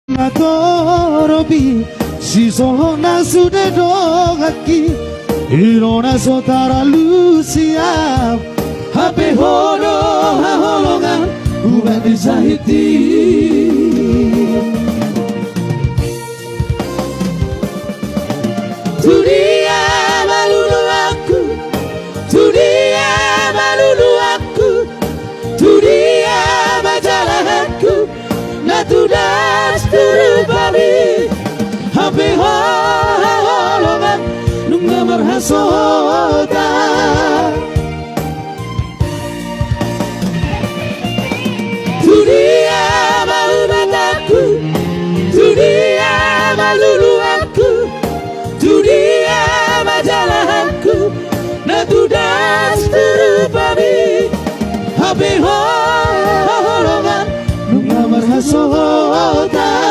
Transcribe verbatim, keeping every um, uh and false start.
Na torop i, sisongon na sude donganki, i do na so tarlumobi siap. Hape ho do haholongan, ubat ni sahit i.